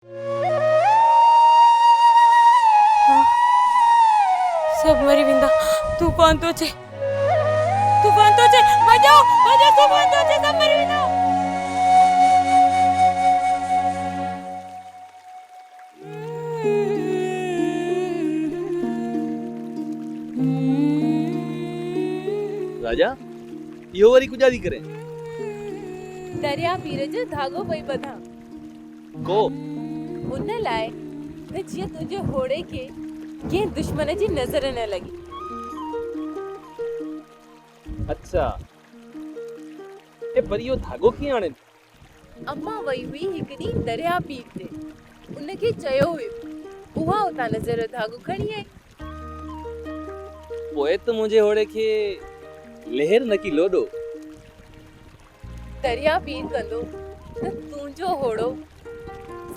سڀ مري ويندا. طوفان ٿو اچي. طوفان ٿو اچي. ڀڄو ڀڄو طوفان ٿو اچي سڀ مري ويندا. راجا، اهو وري ڪجا ٿي ڪرين؟ دريا پير جو ڌاڳو پئي ٻڌان. ڪو. ان لاء ته جيئن تنهنجي هوڙي کي ڪنهن دشمن جي نظر نه لڳي. اڇا. اي پر اهو ڌاڳو ڪيئن آڻين؟ امان وئي هئي هڪ ڏينهن درياء پير تي. ان کي چيو هيو. اها اتان نظر جو ڌاڳو کڻي آئي. پوء ته منهنجي هوڙي کي لهر نڪي لوڏو. درياء پير ڪندو ته تنهنجو هوڙو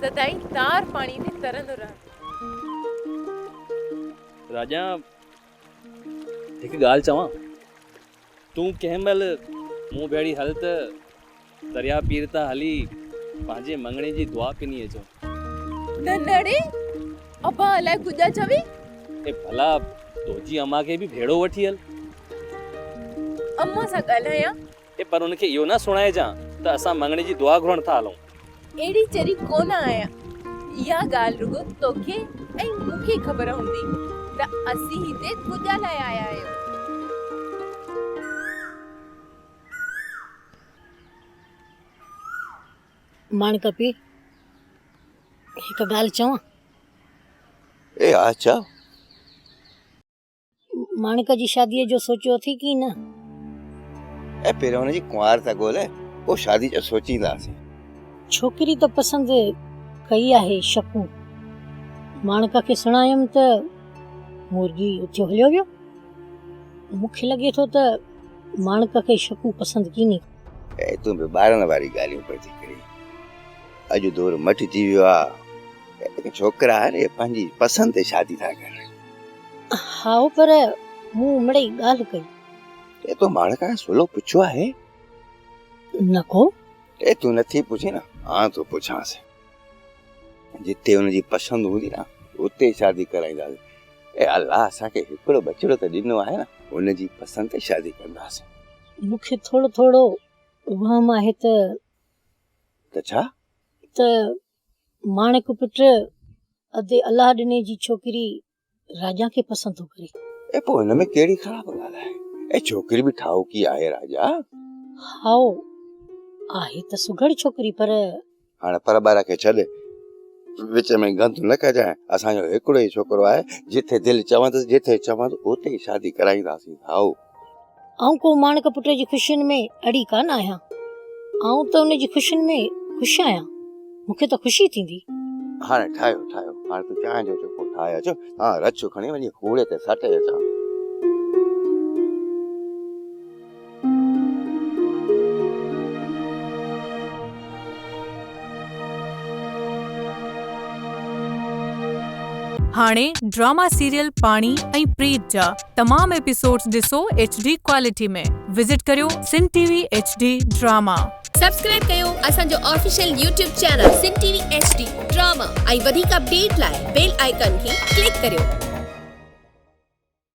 سدائين تار پاڻي تي ترندو رهندو. راڄا، هڪ ڳالهه چوان؟ تون ڪنهن مهل مون ڀيڙي هل ته درياء پير تان هلي پنهنجي مڱڻي جي دعا پني اچون. نه نه ڙي، ابا الائي ڪجا چوي. اي ڀلا توجي امان کي به ڀيڙو وٺي هل. امان سان ڳالهايان؟ اي پر ان کي اهو نه سڻائجان ته اسان مڱڻي جي دعا گهرڻ ٿا هلون. اهڙي چري ڪونه آهيان. اها ڳالهه رڳو توکي ۽ مون کي خبر هوندي ته اسين هتي ڪجا لاء آيا آهيون. ماڻڪ پيء، هڪ ڳالهه چوان؟ اي ها چئو. ماڻڪ جي شاديء جو سوچيو اٿئي ڪي نه؟ اي پهريون هن جي ڪنوار ته ڳولهه، پوء شادي جو سوچينداسين. ڇوڪري ته پسند ڪئي آهي شڪون. ماڻڪ کي سڻايم ته مورڳي اٿيو هليو ويو. مون کي لڳي ٿو ته ماڻڪ کي شڪو پسند ڪينهي. اي تون به ٻارن واري ڳالهيون پئي ٿي ڪرين. اڄ دور مٽجي ويو آ. ڇوڪرا اڙي پنهنجي پسند تي شادي ٿا ڪن. هائو پر مون مڙئي ڳالهه ڪئي. اي تو ماڻڪ کان سولو پڇيو آهي؟ نه ڪو. اي تون نٿي پڇين نه آن ٿو پڇانس. جتي هن جي پسند هوندي نه اتي شادي ڪرائينداسين. اي الله اسان کي هڪڙو ٻچڙو ته ڏنو آهي نه هن جي پسند تي شادي ڪنداسين. مون کي ٿورو ٿورو وهم آهي ته. ته ڇا؟ ته ماڻڪ پٽ ادي الله ڏني جي ڇوڪري راڄا کي پسند ٿو ڪري. اي پوء هن ۾ ڪهڙي خراب ڳالهه آهي؟ اي ڇوڪري به ٺاهوڪي آهي راڄا. هائو، آهي ته سگهڙ ڇوڪري پر. هاڻ پر ٻر کي ڇڏ، وچ ۾ گند نه ڪجانء، اسان جو هڪڙو ئي ڇوڪرو آهي، جٿي دل چوندس، جٿي چوندس، اتي ئي شادي ڪرائينداسين، هائو. آئون ڪو ماڻڪ پٽ جي خوشين ۾ اڙي ڪانه آهيان. آئون ته ان جي خوشين ۾ خوش آهيان. مون کي ته خوشي ٿيندي. هاڻي ٺاهيو ٺاهيو. هاڻي تون چانهه جو چڪو ٺاهي اچ. آئون رڇ کڻي وڃي ڪوڙي تي سٽي اچان. هاڻي ڊراما سيريل پاڻي ۽ پريت جا تمام ايپيسوڊز ڏسو ايڇ ڊي ڪوالٽي ۾ وزٽ ڪريو Sindh T V H D drama. Subscribe ڪيو اسان جو official YouTube channel Sindh T V H D drama ۽ وڌيڪ اپڊيٽ لاء بيل آئيڪان کي ڪلڪ ڪريو.